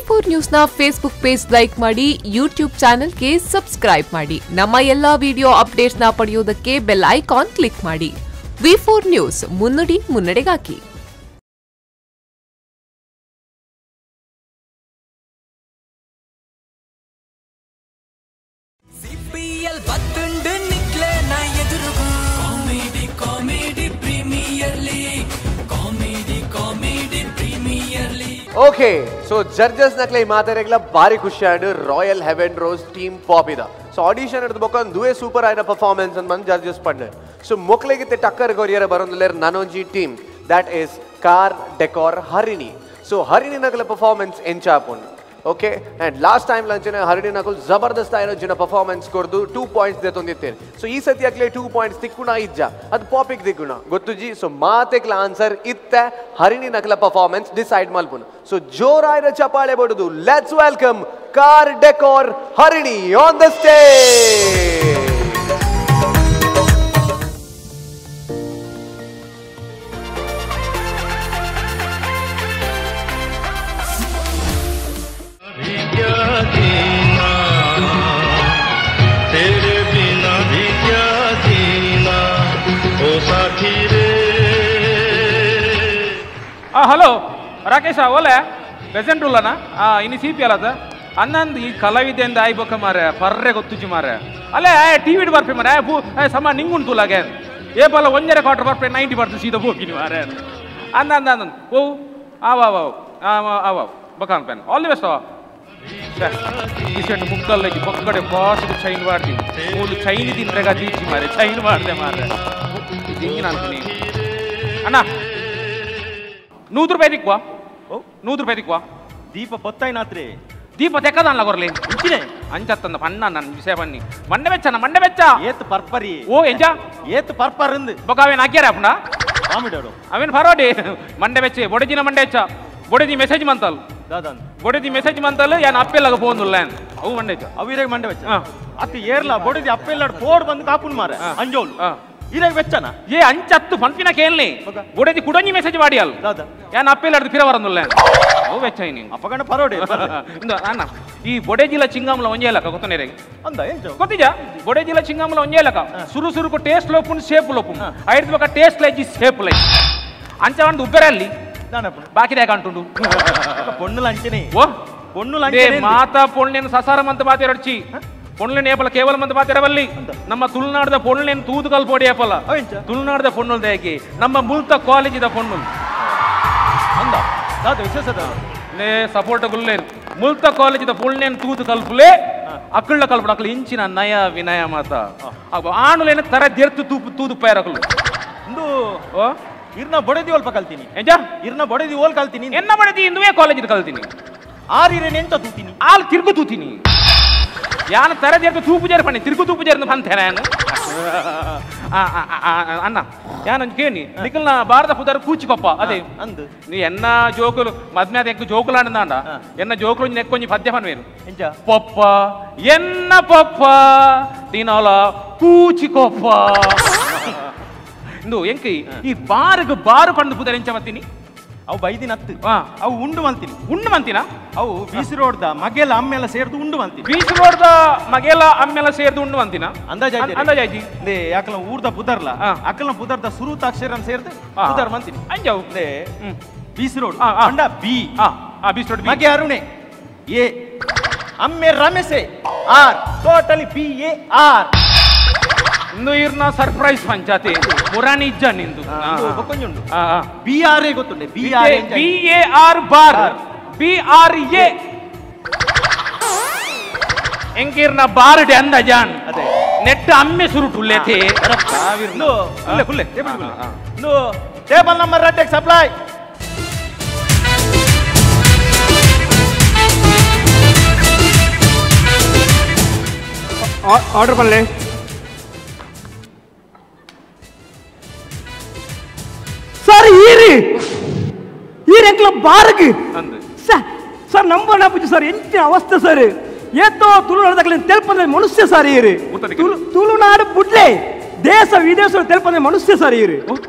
V4 news ನ Facebook page like ಮಾಡಿ, YouTube ಚಾನೆಲ್ಗೆ ಸಬ್ಸ್ಕ್ರೈಬ್ ಮಾಡಿ. ನಮ್ಮ ಎಲ್ಲಾ ವಿಡಿಯೋ ಅಪ್ಡೇಟ್ಸ್ ನ ಪಡೆಯುವುದಕ್ಕೆ bell icon click ಮಾಡಿ. ವಿ4 ನ್ಯೂಸ್ ಮುನ್ನುಡಿ ಮುನ್ನಡೆಗಾಗಿ. ಸಿಪಿಎಲ್ ಬತ್ತುಂಡು ನಿಕ್ಲೆ ನಾ ಎದುರುಗು comedy comedy premier league comedy comedy premier league. Okay, so judges ನಕ್ಲೆ ಈ ಮಾತಾರೆಗ್ಲ ಭಾರಿ ಖುಷಿ and royal heaven rose team pop ಇದ. ಸೊ ಆಡಿಷನ್ ಹಿಡಿದು ಬೊಕ್ಕ ದುವೆ ಸೂಪರ್ ಆಯ್ನ ಪರ್ಫಾರ್ಮೆನ್ಸ್ ಅಂತ ಬಂದು ಜಡ್ಜಸ್ ಪಡ್ನೆ. ಸೊ ಮೊಕ್ಲೆಗಿತ್ತೆ ಟಕ್ಕರ್ ಕೊರಿಯರ ಬರೋದಿಲ್ಲ ನನೊಂಜಿ team, that is car decor Harini. So Harini ನಕಲ performance ಎಂಚಾಪುಂಡು. Okay, and last time ಲಂಚಿನ ಹರಿಣಿ ನಕಲ್ ಜಬರ್ದಸ್ತ್ ಆಯ್ನ ಪರ್ಫಾರ್ಮೆನ್ಸ್ ಕೊರ್ದು 2 ಪಾಯಿಂಟ್ಸ್ ದೆತ್ತೊಂದಿತ್ತೇನೆ. ಸೊ ಈ ಸತಿ ಆಗ್ಲೇ 2 ಪಾಯಿಂಟ್ಸ್ ತಿಕ್ಕುಣ ಇಜ್ಜ ಅದು ಪಾಪಿಕ್ ದಿಕ್ಕುಣ ಗೊತ್ತುಜಿ. ಸೊ ಮಾತೆಕ್ಲ ಆನ್ಸರ್ ಇತ್ತ ಹರಿಣಿ ನಕಲ ಪರ್ಫಾರ್ಮೆನ್ಸ್ ಡಿಸೈಡ್ ಮಲ್ಪುನು. ಸೊ ಜೋರಾಯ್ನ ಚಪಾಳೆ ಬಡುದು let's welcome car decor Harini on the stage. Hello Rakesh ಓಲೆ ಪ್ರೆಸೆಂಟ್ ಉಲ್ಲನಾ ಇನ್ನು C P L ಅದ ಅನ್ನಂದು ಈ ಕಲಾವಿದೆಂದ ಆಯ್ಬೇಕ ಮಾರೆ ಪರ್ರೆ ಗೊತ್ತುಜಿ ಮಾರೆ ಅಲ್ಲೇ ಟಿ ವಿಡ್ ಬರ್ಪೆ ಮಾರೆ ಭೂ ಸಮ ನಿಂಗುಂಟು ಲಾಗೆ ಏ ಬಲ್ಲ ಒಂಜರೆ ಕ್ವಾರ್ಟರ್ ಬರ್ಪೆ 90 ಬರ್ತು ಸೀದಾ ಹೋಗಿನಿ ಮಾರೆ ಅಂದ ಅಂದ ಅಂದ ಓ ಆವ ಆವ ಆವ ಬಕಾನ್ pen all the best. ಈ ಸೆಟ್ ಮುಕ್ಕಲ್ಲಗಿ ಪಕ್ಕಡೆ ಫಾಸ್ಟ್ ಚೈನ್ ಮಾಡ್ತೀನಿ ಮೂಲು ಚೈನ್ ತಿಂದ್ರೆಗ ಜೀಚಿ ಮಾರೆ ಚೈನ್ ಮಾಡಿದೆ ಮಾರೆ ಹಿಂಗಿನ ಅಂತೀನಿ ಅಣ್ಣ. 100 ರೂಪಾಯಿ ದಿಕ್ವಾ, 100 ರೂಪಾಯಿ ದಿಕ್ವಾ. ದೀಪ ಪೊತ್ತಾಯ್ನಾತ್ರಿ ದೀಪ ತೆಕ್ಕದಲ್ಲ ಕೊರ್ಲಿ ಇಂಚಿನೆ ಅಂಚತ್ತಂದ ಪಣ್ಣ ನನ್ನ ವಿಷಯ ಬನ್ನಿ ಮಂಡೆ ಬೆಚ್ಚನ ಮಂಡೆ ಬೆಚ್ಚ ಏತ್ ಪರ್ಪರಿ ಓ ಎಂಜ ಏತ್ ಪರ್ಪರ್ ಬೊಕ ಅವೇನು ಹಾಕ್ಯಾರ ಅಪ್ಪಣ ಕಾಮಿಡೋಡು ಅವೇನು ಫಾರ್ವರ್ಡಿ ಮಂಡೆ ಬೆಚ್ಚೆ ಬೊಡೆಜಿನ ಮಂಡೆ ಹೆಚ್ಚ ಬೊಡೆಜಿ ಮೆಸೇಜ್ ಮಂತಲ್ ದಾದಾನ್ ಬೊಡೆಜಿ ಮೆಸೇಜ್ ಮಂತಲ್ ಯಾನ್ ಅಪ್ಪೆಲ್ಲಾಗ ಫೋನ್ ಉಲ್ಲ ಅವು ಮಂಡೆ ಹೆಚ್ಚ ಅವು ಇರೇಗ ಮಂಡೆ ಬೆಚ್ಚ ಅತ್ತು ಏರ್ಲ ಬೊಡೆಜಿ ಅಪ್ಪೆಲ್ಲಾಡ್ ಫೋಡ್ ಬಂದು ಕಾಪುನ್ ಮಾರೆ ಅಂಜೋಲು ಇರೇಗ ಬೆಚ್ಚನ ಏ ಅಂಚತ್ತು ಫನ್ಪಿನ ಕೇಳ್ನಿ ಬೊಡೆಜಿ ಕುಡಂಜಿ ಮೆಸೇಜ್ ಮಾಡಿಯಲ್ ಯಾನ್ ಅಪ್ಪೆಲ್ಲಾಡ್ ಫಿರ ವರಂದುಲ್ಲ ಅವು ಬೆಚ್ಚ ನೀನು ಅಪ್ಪಗಂಡ ಪರೋಡಿ ಅಣ್ಣ. ಈ ಬೊಡೆಜಿಲ ಚಿಂಗಾಮಲ ಒಂಜೇ ಲಕ ಗೊತ್ತನೇರೆ ಅಂದ ಎಂಚ ಗೊತ್ತಿಜ ಬೊಡೆಜಿಲ ಚಿಂಗಾಮಲ ಒಂಜೇ ಲಕ ಸುರು ಸುರುಕು ಟೇಸ್ಟ್ ಲೋಪುನ್ ಶೇಪ್ ಲೋಪುನ್ ಐದು ಬಕ ಟೇಸ್ಟ್ ಲೈಜಿ ಶೇಪ್ ಲೈ ಅಂಚ ಒಂದು ಉಬ್ಬರಲ್ಲಿ ಬಾಕಿ ದಾಕ ಅಂಟುಂಡು ಪೊಣ್ಣುಲ ಅಂಚನೆ ಓ ಪೊಣ್ಣುಲ ಅಂಚನೆ ಮಾತಾ ಪೊಣ್ಣೆನ ಸಸಾರ ಮಂತ ಮಾತೆರಡ್ಚಿ ಪೊಣ್ಣೆ ಏಪಲ ಕೇವಲ ಮಂತ ಮಾತೆರವಲ್ಲಿ ನಮ್ಮ ತುಳುನಾಡದ ಪೊಣ್ಣೆನ ತೂದು ಕಲ್ಪೋಡಿ ಏಪಲ ತುಳುನಾಡದ ಪೊಣ್ಣುಲ್ ದೇಕಿ ನಮ್ಮ ಮುಲ್ತ ಕಾಲೇಜಿದ ಪೊಣ್ಣುಲ್ ಅಂದ ದಾದ ವಿಶೇಷದ ನೇ ಸಪೋರ್ಟ್ ಗುಲ್ಲೇರು ಮುಲ್ತ ಕಾಲೇಜಿದ ಪೊಣ್ಣೆನ ತೂದು ಕಲ್ಪುಲೆ ಅಕ್ಕಳ್ಳ ಕಲ್ಪಡ ಅಕ್ಕಳು ಇಂಚಿನ ನಯ ವಿನಯ ಮಾತ ಆಣುಲೇನ ತರ ದೆರ್ತು ತೂಪು ತೂದು ಪೈರಕಲು ಇಂದು ಇರ್ನ ಬೊಡೆದಿ ಒಲ್ಪ ಕಲ್ತೀನಿ ಎಂಜ ಇರ್ನ ಬೊಡೆದಿ ಓಲ್ ಕಲ್ತೀನಿ ಎನ್ನ ಬೊಡೆದಿ ಇಂದುವೇ ಕಾಲೇಜ್ ಕಲ್ತೀನಿ ಆರ್ ಇರೇನೆ ಎಂತ ತೂತೀನಿ ಆಲ್ ತಿರುಗು ತೂತೀನಿ ಯಾನ ತರದೇರ್ತು ತೂಪು ಜೇರ್ ಪಣ್ಣೆ ತಿರುಗು ತೂಪು ಜೇರ್ನ ಬಂತೆ ನಾನು ಅಣ್ಣ ಯಾನಂಜು ಕೇಳಿ ನಿಕಲ್ನ ಭಾರತ ಪುದಾರ ಕೂಚಿಕೊಪ್ಪ ಅದೇ ಅಂದು ನೀ ಎನ್ನ ಜೋಕುಲು ಮದ್ಮ್ಯಾದ ಎಂಕು ಜೋಕುಲು ಅಂಡ ಎನ್ನ ಜೋಕುಲು ನೆಕ್ಕೊಂಜಿ ಪದ್ಯ ಪನ್ವೇರು ಎಂಚ ಪೊಪ್ಪ ಎನ್ನ ಪೊಪ್ಪ ತಿನ್ನಲ ಕೂಚಿಕೊಪ್ಪ ಇಂದು ಎಂಕಿ ಈ ಬಾರಿಗೆ ಬಾರು ಪಂಡು ಪುದರ್ ಎಂಚ ಮತ್ತೀನಿ ಅವು ಬೈದಿನ ಹತ್ತು ಅವು ಉಂಡು ಮಂತೀನಿ ಉಂಡು ಮಂತಿನ ಅವು ಬೀಸಿ ರೋಡ್ದ ಮಗೆಲ್ಲ ಅಮ್ಮೆಲ್ಲ ಸೇರ್ದು ಉಂಡು ಮಂತೀನಿ ಬೀಸಿ ರೋಡ್ದ ಮಗೆಲ್ಲ ಅಮ್ಮೆಲ್ಲ ಸೇರ್ದು ಉಂಡು ಮಂತಿನ ಅಂದಾಜ್ ಅಂದಾಜಾಯ್ತಿ ಯಾಕಲ ಊರ್ದ ಪುದರ್ಲ ಅಕಲ್ನ ಪುದರ್ದ ಸುರುತ ಅಕ್ಷರ ಸೇರ್ದು ಪುದರ್ ಮಂತೀನಿ ಅಂಜವು ಬೀಸಿ ರೋಡ್ ಅಂಡ B BC road ಮಗೆ ಅರುಣೆ ಎ ಅಮ್ಮೆ ರಮೇಶೆ R totally B A R ಇಂದು ಇರ್ನ ಸರ್ಪ್ರೈಸ್ ಪಂಚಾತಿ ಪುರಾಣಿ ಇಜ್ಜ ನಿಂದು ಬೊಕ್ಕೊಂಜುಂಡು B R A ಗೊತ್ತುಂಡೆ B R A B A R bar B R A ಎಂಕಿರ್ನ bar day ಅಂದಾಜಾನ್ ಅದೇ ನೆಟ್ ಅಮ್ಮೆ ಸುರುಟುಲ್ಲೇತೆ ಕುಲ್ಲೆ ಕುಲ್ಲೆ ಟೇಬಲ್ ಕುಲ್ಲೆ ಟೇಬಲ್ ನಂಬರ್ ರಡ್ಡೆಗೆ ಸಪ್ಲೈ ಆರ್ಡರ್ ಪಲ್ಲೆ ಸರ್ ಈರಿ ಈರಿ ಎಂಕ್ಲ ಬಾರಗ್ ಸರ್ ಸರ್ ನಂಬರ್ ಪೂಜೆ ಸರ್ ಎಂಚಿನ ಅವಸ್ಥೆ ಸರ್ ಏತೋ ತುಳುನಾಡದಕ್ಲೆ ತೆಲ್ಪಂದ್ರೆ ಮನುಷ್ಯ ಸರ್ ಈರಿ ತುಳುನಾಡು ಬುಡ್ಲೆ ದೇಶ ವಿದೇಶ ತೆಲ್ಪಂದ್ರೆ ಮನುಷ್ಯ ಸರ್ ಈರಿ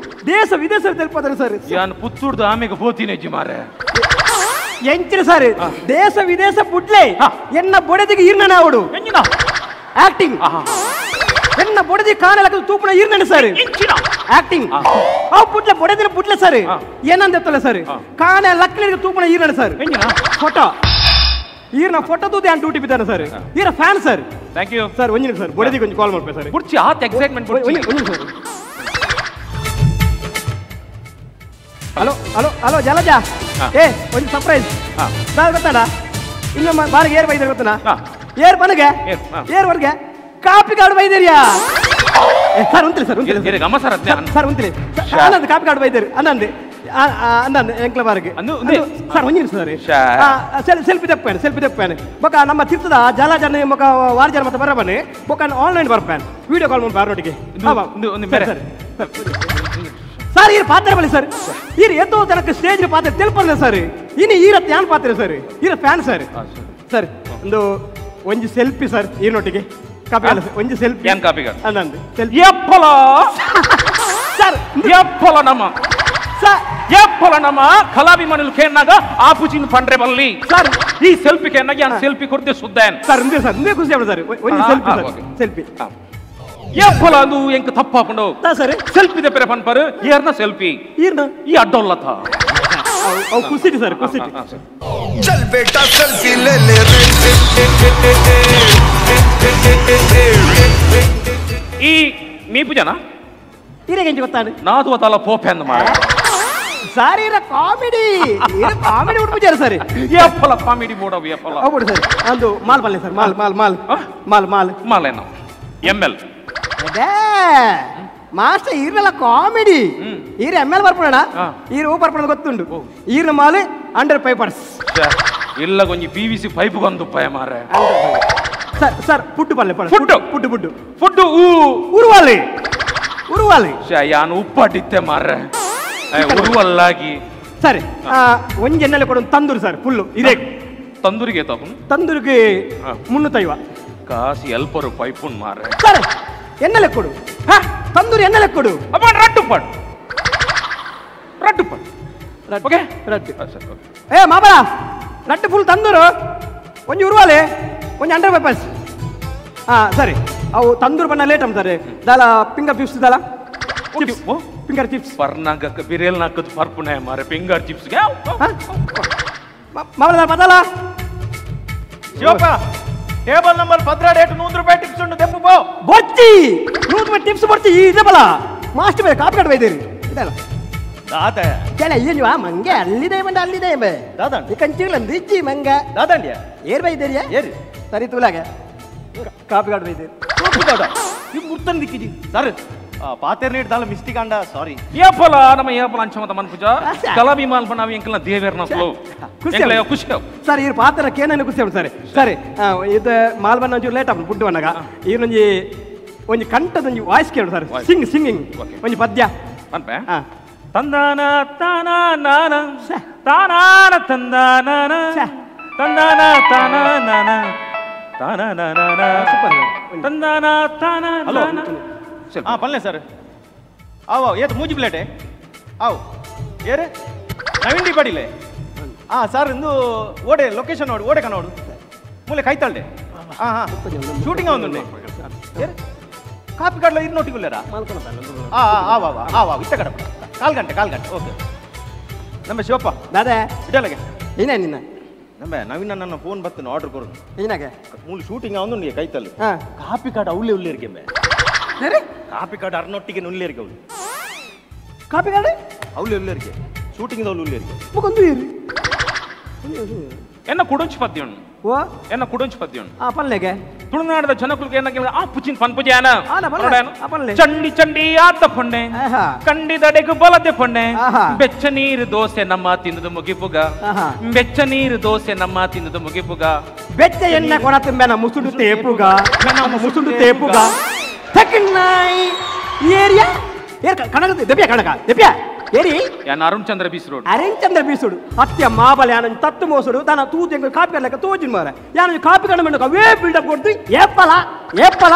ದೇಶ ವಿದೇಶ ತೆಲ್ಪಂದ್ರೆ ಸರ್ ಯಾನ್ ಪುತ್ತೂರ್ದು ಆಮೆಗೆ ಪೋತಿನೆ ಜಿ ಮಾರೆ. ಎಂಚಿನ ಸರ್ ದೇಶ ವಿದೇಶ ಬುಡ್ಲೆ ಎನ್ನ ಬೊಡೆದಿಗೆ ಈರ್ನನೆ ಅವಡು ಆಕ್ಟಿಂಗ್ ಎನ್ನ ಬೊಡೆದಿ ಕಾಣಲಕ್ಕ ತೂಪುನ ಈರ್ನನೆ ಸರ್ ಆಕ್ಟಿಂಗ್ ಅವು ಬುಡ್ಲೆ ಬೊಡೆದಿನ ಬುಡ್ಲೆ ಸರ್ ಏನಂದೆತ್ತಲ್ಲ ಸರ್ ಕಾಣ ಲಕ್ಕಲಿಗೆ ತೂಪುನ ಈರ್ನನೆ ಸರ್ ಫೋಟೋ ಈರ್ನ ಫೋಟೋ ತೂದೆ ಆನ್ ಡ್ಯೂಟಿ ಬಿದ್ದಾನೆ ಸರ್ ಈರ fan sir thank you sir ಒಂಜಿ ಸರ್ ಬೊಡೆದಿಗೆ ಒಂಜಿ ಕಾಲ್ ಮಾಡ್ಪೆ ಸರ್ ಬುಡ್ಚಿ ಆತ ಎಕ್ಸೈಟ್ಮೆಂಟ್ ಬುಡ್ಚಿ ಒಂಜಿ sir hello hello hello Jalaja ಏ ಒಂಜಿ ಸರ್ಪ್ರೈಸ್ ಸರ್ ಗೊತ್ತಾಡ ಇನ್ನೊಮ್ಮ ಬಾರಿಗೆ ಏರ್ ಬೈದಾರೆ ಗೊತ್ತನಾ ಏರ್ ಬನಗೆ ಏರ್ ವರ್ಗೆ ಕಾಪಿ ಕಾಡು ಬೈದಿರಿಯಾ ಸರ್ ಉಂತಿಲ್ಲ ಸರ್ ಉಂತಿಲ್ಲ ಸರ್ ಉಂತಿಲ್ಲ ಆನಂದ್ ಕಾಪಿ ಕಾಡು ಬೈದಿರಿ ಅನಂದ್ ಅಂದಂದು ಎಂಕ್ಲ ಬಾರಿಗೆ ಸರ್ ಒಂಜಿ ಸರ್ ಸೆಲ್ಫಿ ತೆಪ್ಪಾನೆ ಸೆಲ್ಫಿ ತೆಪ್ಪಾನೆ ಬೊಕ ನಮ್ಮ ತಿರ್ತದ ಜಲಜನ ಮೊಕ ವಾರಜನ ಮತ್ತೆ ಬರಬಾನೆ ಬೊಕ ಆನ್ಲೈನ್ ಬರ್ಪಾನೆ ವಿಡಿಯೋ ಕಾಲ್ ಮಾಡಿ ಬಾರೊಟ್ಟಿಗೆ ಸರ್ ಸರ್ ಈರು ಪಾತ್ರ ಬಳಿ ಸರ್ ಈರು ಎದ್ದೋ ತನಕ ಸ್ಟೇಜ್ ಪಾತ್ರ ತೆಲ್ಪಲ್ಲ ಸರ್ ಇನ್ನು ಈರತ್ ಯಾನ್ ಪಾತ್ರ ಸರ್ ಈರ fan sir sir ಒಂದು ಒಂಜಿ ಸೆಲ್ಫಿ ಸರ್ ಈರೊಟ್ಟಿಗೆ ಕಾಪಿ ಅಲ್ಲ ಒಂಜಿ ಸೆಲ್ಫಿ ಯಾನ್ ಕಾಪಿ ಅಂದಂದು ಸೆಲ್ಫಿ ಎಪ್ಪಲ ಸರ್ ಎಪ್ಪಲ ನಮ್ಮ ಸರ್ ಎಪ್ಪಲ ನಮ್ಮ ಕಲಾಭಿಮಾನಿಲು ಕೇನಾಗ ಆ ಪುಚಿನ ಪಂಡ್ರೆ ಬಲ್ಲಿ ಸರ್ ಈ ಸೆಲ್ಫಿ ಕೇನಾಗ ಯಾನ್ ಸೆಲ್ಫಿ ಕೊಡ್ತೆ ಸುದ್ದಾನ್ ಸರ್ ಇಂದೇ ಸರ್ ಇಂದೇ ಖುಷಿ ಸರ್ ಒಂಜಿ selfie sir selfie ಎಪ್ಪಲ ಅದು ಎಂಕ ತಪ್ಪಾಪುಂಡು ಸರ್ ಸೆಲ್ಫಿ ದೆಪ್ಪರೆ ಪನ್ಪರು ಏರ್ನ ಸೆಲ್ಫಿ ಈರ್ನ ಈ ಅಡ್ಡೊಲ್ಲತ ಅವು ಖುಷಿ ಸರ್ ಖುಷಿ ಚಲ್ ಬೇಟಾ ಸೆಲ್ಫಿ ಲೇ ಲೇ ಈ ಮೀಪು ಜನ ಈರೆಗೆ ಗೊತ್ತಾನೆ ನಾದು ತಲ ಪೋಪೆ ಅಂದ ಮಾರ ಸರ್ ಈರ ಕಾಮಿಡಿ ಈರ ಕಾಮಿಡಿ ಉಡ್ಪುಜಾರ ಸರ್ ಎಪ್ಪಲ ಕಾಮಿಡಿ ಬೋಡವು ಎಪ್ಪಲ ಹೌದು ಸರ್ ಅಂದು ಮಾಲ್ ಬಲ್ಲೆ sir mall mall mall mall mall mall ಏನೋ ಎಂ ಎಲ್ ಅದೇ ಮಾಸ್ಟರ್ ಈರ್ನೆಲ್ಲ ಕಾಮಿಡಿ ಈರ ಎಮ್ ಎಲ್ ಬರ್ಪಣ ಈರ ಓ ಬರ್ಪಣ ಗೊತ್ತುಂಡು ಈರ್ನ mall under pipers ಇಲ್ಲ ಕೊಂಜಿ P V C pipe ಕೊಂದುಪ್ಪಾಯ ಮಾರೆ sir sir put ಪಲ್ಲೆ food put put food ಉರುವಾಲಿ ಉರುವಾಲಿ ಯಾನು ಉಪ್ಪಾಟಿತ್ತೆ ಮಾರ್ರೆ ಉರುವಲ್ಲಾಗಿ ಸರಿ ಒಂಜಿ ಎಣ್ಣೆಲೆ ಕೊಡು ತಂದೂರು ಸರ್ ಫುಲ್ಲು ಇದೇ ತಂದೂರಿಗೆ ತಗೊಂಡು ತಂದೂರಿಗೆ 350 ಕಾಸಿ ಎಲ್ಪರು ಪೈಪುನ್ ಮಾರ್ರೆ ಸರ್ ಎಣ್ಣೆಲೆ ಕೊಡು ತಂದೂರಿ ಎಣ್ಣೆಲೆ ಕೊಡು ಅಪ್ಪ ರಡ್ಡು ಪಡ್ ರಡ್ಡು ಪಡ್ ಓಕೆ ರಡ್ಡು ಏ ಮಾಬಳ ರಡ್ಡು ಫುಲ್ ತಂದೂರು ಒಂಜಿ ಉರುವಾಲೆ ಒಂಜಿ ಅಂಡರ್ ಪೈಪರ್ಸ್ ಹಾಂ ಸರಿ ಅವು ತಂದೂರು ಬಣ್ಣ ಲೇಟ್ ಸರ್ ದಾಲ ಫಿಂಗರ್ ಚಿಪ್ಸ್ ದಾಲ ಫಿಂಗರ್ ಚಿಪ್ಸ್ ಪರ್ನಾಗ ಬಿರೇಲ್ ನಾಕದು ಪರ್ಪುನೆ ಮಾರೆ ಫಿಂಗರ್ ಚಿಪ್ಸ್ ಮಾಬಳ ಪದಲ ಶಿವಪ್ಪ table number 12 100 ರೂಪಾಯಿ ಟಿಪ್ಸ್ ಉಂಟು ತೆಪ್ಪು ಪೋ ಬೊಚ್ಚಿ 100 ರೂಪಾಯಿ ಟಿಪ್ಸ್ ಬೊಚ್ಚಿ ಇದೆ ಬಲ ಮಾಸ್ಟರ್ ಬೇ ಕಾಪಿ ಕಟ್ ಬೈದಿರಿ ಇದಲ್ಲ ದಾತ ಜನ ಏನು ಆ ಮಂಗೆ ಅಲ್ಲಿದೆ ಬಂದ ಅಲ್ಲಿದೆ ಬೇ ದಾದ ಈ ಕಂಚಿಗಳ ದಿಜ್ಜಿ ಮಂಗ ದಾದಂಡಿಯ ಏರ್ ಬೈದಿರಿಯಾ ಏರಿ ಸರಿ ತೂಲಾಗ ಕಾಪಿ ಕಟ್ ಬೈದಿರಿ ಕಾಪಿ ಕಟ್ ಈ ಮುರ್ತನ್ ದಿಕ್ಕಿಜಿ ಸರ್ ಪಾತೇರ್ ನೀಟ್ ದಾಲ ಮಿಸ್ಟೇಕ್ ಅಂಡ ಸಾರಿ ಏಪಲ ನಮ್ಮ ಏಪಲ ಅಂಚಮತ ಮನ್ಪುಜ ಕಲಾಭಿಮಾನ್ ಪನಾವಿ ಎಂಕಲ್ನ ದೇವೇರ್ನ ಫ್ಲೋ ಎಂಕಲ ಖುಷಿ ಸರ್ ಈ ಪಾತ್ರ ಕೇನನ ಖುಷಿ ಸರ್ ಸರಿ ಇದು ಮಾಲ್ಬನ್ನ ಒಂಚೂರು ಲೇಟ್ ಆಪುಂಡು ಫುಡ್ ಬನ್ನಗ ಈರೊಂಜಿ ಒಂಜಿ ಕಂಠದೊಂಜಿ ವಾಯ್ಸ್ ಕೇಳು ಸರ್ ಸಿಂಗಿಂಗ್ ಒಂಜಿ ಪದ್ಯ ಪನ್ಪೆ ತಂದಾನ ತಾನ ನಾನ ತಾನಾನ ತಂದಾನ ತಂದಾನ ತಾನ ನಾನ ತಾನ ನಾನ ತಂದಾನ ತಾನ ಹಲೋ ಹಾಂ ಪಲ್ಲೆ ಸರ್ ಆವ್ ಏತ್ ಮೂಜಿ ಪ್ಲೇಟೆ ಆವ್ ಏರೆ ನವೀನ್ ಡಿ ಪಾಟೀಲೆ ಹಾಂ ಸರ್ ಇಂದು ಓಡೆ ಲೊಕೇಶನ್ ನೋಡು ಓಡೆ ಕನೋಡು ಮೂಲೆ ಕೈತಾಳ್ಡೆ ಹಾಂ ಹಾಂ ಶೂಟಿಂಗ್ ಒಂದುಂಡೆ ಏರೆ ಕಾಪಿ ಕಾಡ್ಲ ಇರು ನೋಟಿಗುಲ್ಲೇರಾ ಹಾಂ ಆವ್ ಆವ್ ಆವ್ ಆವ್ ಇತ್ತ ಕಡೆ ಕಾಲು ಗಂಟೆ ಕಾಲು ಗಂಟೆ ಓಕೆ ನಮ್ಮ ಶಿವಪ್ಪ ದಾದಾ ಇಡಲಗೆ ಏನೇ ನಿನ್ನ ನಮ್ಮ ನವೀನ ನನ್ನ ಫೋನ್ ಬರ್ತೇನೆ ಆರ್ಡರ್ ಕೊಡೋದು ಏನಾಗೆ ಮೂಲೆ ಶೂಟಿಂಗ್ ಒಂದುಂಡೆ ಕೈತಲ್ಲು ಕಾಪಿ ಕಾಡು ಅವಳೇ ಉಳ್ಳೇರಿಗೆ ಕಾಪಿ ಕಾಡು ಅರ್ನೊಟ್ಟಿಗೆ ನುಲ್ಲೇರಿಗೆ ಅವಳು ಕಾಪಿ ಕಾಡು ಅವಳು ಉಳ್ಳೇರಿಗೆ ಶೂಟಿಂಗ್ ಅವಳು ಉಳ್ಳೇರಿಗೆ ಮುಖಂದು ಇರಿ ಎನ್ನ ಕುಡೊಂಚಿ ಪದ್ಯ ಉಂಡು ಓ ಎನ್ನ ಕುಡೊಂಚಿ ಪದ್ಯ ಉಂಡು ಆ ಪಲ್ಲೆಗೆ ತುಳುನಾಡದ ಜನಕುಲ್ಗೆ ಎನ್ನ ಆ ಪುಚಿನ್ ಪನ್ಪುಜಾನ ಪಲ್ಲೆ ಚಂಡಿ ಚಂಡಿ ಆತ ಪೊಣ್ಣೆ ಕಂಡಿದಡೆಗು ಬಲದೆ ಪೊಣ್ಣೆ ಬೆಚ್ಚ ನೀರು ದೋಸೆ ನಮ್ಮ ತಿನ್ನದು ಮುಗಿಪುಗ ಬೆಚ್ಚ ನೀರು ದೋಸೆ ನಮ್ಮ ತಿನ್ನದು ಮುಗಿಪುಗ ಬೆಚ್ಚ ಎಣ್ಣೆ ಕೊಡ ತುಂಬೆನ ಮುಸುಂಡು ತೇಪುಗ ನಮ್ಮ ಮುಸುಂಡು ತೇಪುಗ ಏರಿಯಾ ಏರ್ ಕಣಕ ದೆಪ್ಪಿಯ ಕಣಕ ದೆಪ್ಪಿಯ ಏರಿ ಯಾನ್ ಅರುಣ್ ಚಂದ್ರ ಬೀಸುಡು ಅರುಣ್ ಚಂದ್ರ ಬೀಸುಡು ಅತ್ಯ ಮಾಬಲ ಯಾನ ತತ್ತು ಮೋಸುಡು ತನ ತೂತು ಎಂಗ ಕಾಪಿ ಕಡಲಕ ತೋಜಿನ ಮಾರ ಯಾನ ಕಾಪಿ ಕಡ ಮೆಂಡಕ ಅವೇ ಬಿಲ್ಡಪ್ ಕೊಡ್ತು ಏಪಲ ಏಪಲ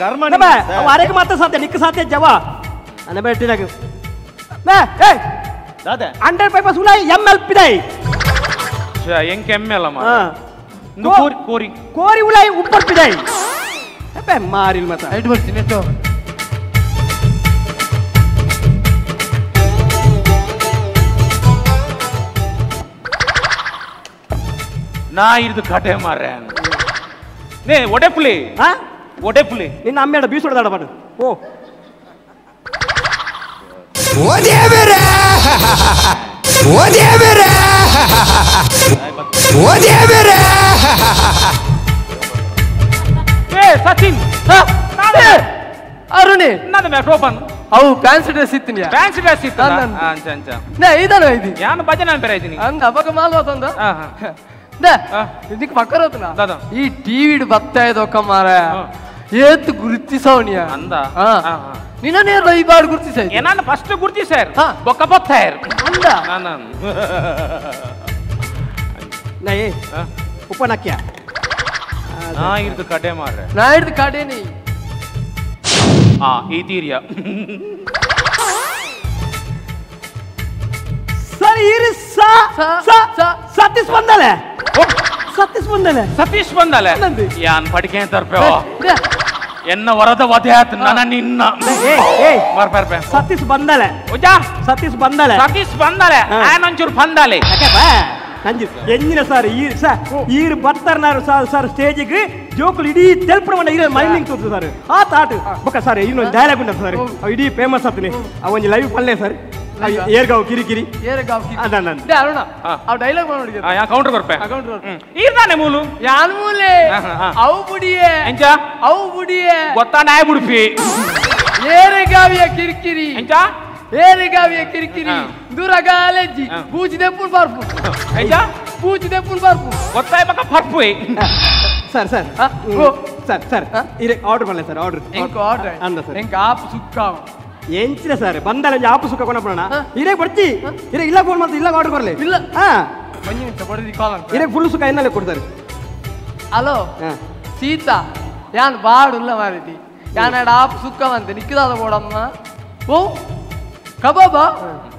ಕರ್ಮ ಅವ ಅರೆಗೆ ಮಾತ್ರ ಸಾಧ್ಯ ನಿಕ್ಕ ಸಾಧ್ಯ ಜವ ಅನ್ನ ಬೆಟ್ಟಿನಾಗ ಮೇ ಏ ದಾದಾ ಅಂಡರ್ ಪೈಪಸ್ ಉಲಾಯಿ ಎಂ ಎಲ್ ಪಿದೈ ಎಂಕೆ ಎಮ್ಮೆ ಅಲ್ಲ ಮಾರ ಕೋರಿ ಕೋರಿ ಕೋರಿ ಉಳಾಯಿ ಉಪ್ಪರ್ಪಿದಾಯಿ ಅಪ್ಪೆ ಮಾರಿಲ್ ಮತ ಐಟ್ ಬರ್ತೀನಿ ಎಟ್ಟು ನಾ ಇರ್ದು ಕಟೆ ಮಾರ್ರೆ ನೇ ಒಡೆ ಪುಲಿ ಒಡೆ ಪುಲಿ ನಿನ್ನ ಅಮ್ಮೇಡ ಬೀಸೋಡದಾಡ ಪಾಡು ಓ ಓ ದೇವರೇ ಓ ದೇವರೇ ಓ ದೇವರೇ ಏ ಸಚಿನ್ ಅರುಣಿ ನನ್ನ ಮ್ಯಾಟ್ ಓಪನ್ ಅವು ಫ್ಯಾನ್ಸಿ ಡ್ರೆಸ್ ಇತ್ತಿನ ಫ್ಯಾನ್ಸಿ ಡ್ರೆಸ್ ಇತ್ತು ಅಂಚ ಅಂಚ ನೇ ಇದನ ಇದು ಯಾನು ಭಜನೆ ಬೇರೆ ಇದ್ದೀನಿ ಅಂದ ಅವಾಗ ಮಾಲ್ವ ತಂದ ಇದಕ್ಕೆ ಪಕ್ಕರೋತನ ಈ ಟಿವಿ ಬರ್ತಾ ಇದ್ದಕ್ಕ ಮಾರ ಏತ್ ಗುರುತಿಸವನಿಯ ಅಂದ ನಿನ್ನೇ ರವಿಬಾರ್ ಗುರುತಿಸ ನಾನು ಫಸ್ಟ್ ಗುರುತಿಸಾರ್ ಬೊಕ್ಕ ಬೊತ್ತಾಯರ್ ಅಂದ ನಾನು ನೈ ಉಪನಕ್ಯ ನಾ ಇರ್ದು ಕಡೆ ಮಾರ್ರೆ ನಾ ಇರ್ದು ಕಡೆನಿ ಆ ಈ ತೀರಿಯ ಸರ್ ಇರಿ ಸ ಸ ಸತೀಶ್ ಬಂದಲೆ ಸತೀಶ್ ಬಂದಲೆ ಸತೀಶ್ ಬಂದಲೆ ಯಾನ್ ಪಡಿಕೆ ತರ್ಪೆ ಎನ್ನ ವರದ ವಧೆ ಆತು ನನ್ನ ನಿನ್ನ ಬರ್ಪೆ ಸತೀಶ್ ಬಂದಲೆ ಓಜಾ ಸತೀಶ್ ಬಂದಲೆ ಸತೀಶ್ ಬಂದಲೆ ಆನಂಚೂರು ಬಂದಲೆ ನಂಜಿ ಎಂಜಿನ ಸರ್ ಈ ಸರ್ ಈರು ಬರ್ತಾರ ಸರ್ ಸರ್ ಸ್ಟೇಜಿಗೆ ಜೋಕುಲು ಇಡೀ ತೆಲ್ಪಣ ಮಂಡ ಇರೋ ಮೈನಿಂಗ್ ತೋರ್ತು ಸರ್ ಆತ ಆಟ ಬೊಕ್ಕ ಸರ್ ಇನ್ನೊಂದು ಡೈಲಾಗ್ ಉಂಟು ಸರ್ ಅವು ಇಡೀ ಫೇಮಸ್ ಆತನಿ ಅವ ಒಂಜಿ ಲೈವ್ ಪಲ್ಲೆ ಸರ್ ಏರ್ಗಾವ್ ಕಿರಿಕಿರಿ ಏರ್ಗಾವ್ ಕಿರಿಕಿರಿ ಅರುಣ ಆ ಡೈಲಾಗ್ ಮಾಡಿ ಯಾ ಕೌಂಟರ್ ಕೊರ್ಪೆ ಈರ್ದಾನೆ ಮೂಲು ಯಾನ್ ಮೂಲೆ ಅವು ಬುಡಿಯೇ ಎಂಚ ಅವು ಬುಡಿಯೇ ಗೊತ್ತಾ ನಾಯ ಬುಡ್ಪಿ ಏರೆಗಾವಿಯ ಕಿರಿಕಿರಿ ಎಂಚ ಏರೆಗಾವಿಯ ಕಿರಿಕಿರಿ ದೂರಗಾಲೆಜ್ಜಿ ಬೂಜಿದೆ ಪುಲ್ ಬರ್ಪು ಎಂಚ ಬೂಜಿದೆ ಪುಲ್ ಬರ್ಪು ಗೊತ್ತಾಯ್ ಬಕ್ಕ ಪರ್ಪು sir sir sir sir ಇರೆ ಆರ್ಡರ್ ಮಾಡಲೆ ಸರ್ ಆರ್ಡರ್ ಎಂಕ ಆರ್ಡರ್ ಅಂದ ಸರ್ ಎಂಕ ಆಪ್ ಸುಕ್ಕಾವ ಎಂಚಿನ ಸರ್ ಬಂದಲ್ಲ ಒಂಜಿ ಆಪು ಸುಕ್ಕ ಕೊನಪಣ ಇರೇ ಬರ್ತಿ ಇರೇ ಇಲ್ಲ ಫೋನ್ ಮಾಡ್ತಿ ಇಲ್ಲ ಆರ್ಡರ್ ಕೊರ್ಲೆ ಇಲ್ಲ ಹಾ ಒಂಜಿ ನಿಮಿಷ ಬಡದಿ ಕಾಲ್ ಅಂತ ಇರೇ ಫುಲ್ ಸುಕ್ಕ ಎನ್ನಲೆ ಕೊಡ್ತಾರೆ ಹಲೋ ಸೀತಾ ಯಾನ್ ಬಾಡುಲ್ಲ ಮಾರಿತಿ ಯಾನ್ ಆಪ್ ಸುಕ್ಕ ಅಂತೆ ನಿಕ್ಕಿದಾದ ಬೋಡಮ್ಮ ಓ ಕಬಾಬಾ